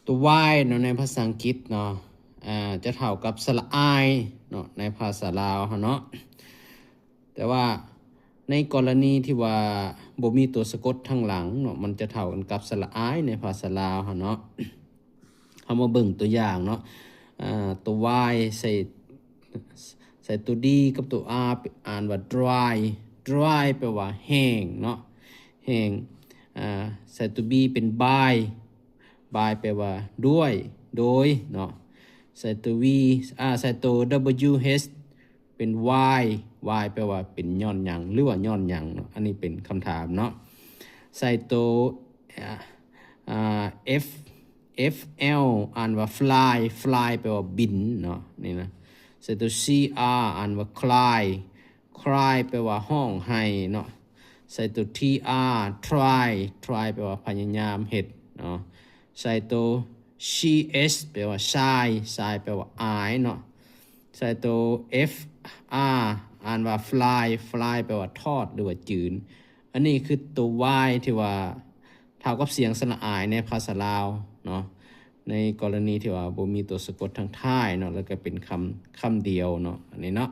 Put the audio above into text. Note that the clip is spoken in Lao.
ຕົວ Y ເນາະ ໃນພາສາອັງກິດເນາະ ອ່າ ຈະເທົ່າກັບສະຫຼະ I ເນາະ ໃນພາສາລາວເຮົາເນາະ. ແຕ່ວ່າໃນກໍລະນີທີ່ວ່າບໍ່ມີຕົວສະກົດທາງຫຼັງເນາະ ມັນຈະເທົ່າກັນກັບສະຫຼະ I ໃນພາສາລາວເຮົາເນາະ. ເຮົາມາເບິ່ງຕົວຢ່າງເນາະ ອ່າ ຕົວ Y ໃສ່ ໃສ່ຕົວ D ກັບຕົວ R ອ່ານວ່າ dry dry ແປວ່າແຫ້ງເນາະ ແຫ້ງ. ອ່າ ໃສ່ຕົວ B ເປັນ by by ແປວ່າດ້ວຍ ໂດຍເນາະ. ໃສ່ຕົວ V ອ່າ ໃສ່ຕົວ W H ເປັນ why why ແປວ່າເປັນຍ້ອນຫຍັງ ຫຼືວ່າຍ້ອນຫຍັງເນາະ. ອັນນີ້ເປັນຄຳຖາມເນາະ. ໃສ່ຕົວ ອ່າ F F L ອ່ານວ່າ fly fly ແປວ່າບິນເນາະ ນີ້ນະ. ໃສ່ຕົວ C R ອ່ານວ່າ cry cry ແປວ່າຮ້ອງໄຫ້ເນາະ. ໃສ່ຕົວ T R try try ແປວ່າພະຍາຍາມເຮັດເນາະ. ໃສ່ຕົວ C H ແປວ່າຊາຍ ຊາຍແປວ່າອາຍເນາະ. ໃສ່ຕົວ F R ອ່ານວ່າ fly fly ແປວ່າທອດ ຫຼືວ່າຈືນ. ອັນນີ້ຄືຕົວ Y ທີ່ວ່າເທົ່າກັບສຽງສະຫຼະ I ໃນພາສາລາວເນາະ ໃນກໍລະນີທີ່ວ່າບໍ່ມີຕົວສະກົດທາງທ້າຍເນາະ ແລ້ວກໍເປັນຄຳ ຄຳດຽວເນາະ ອັນນີ້ເນາະ.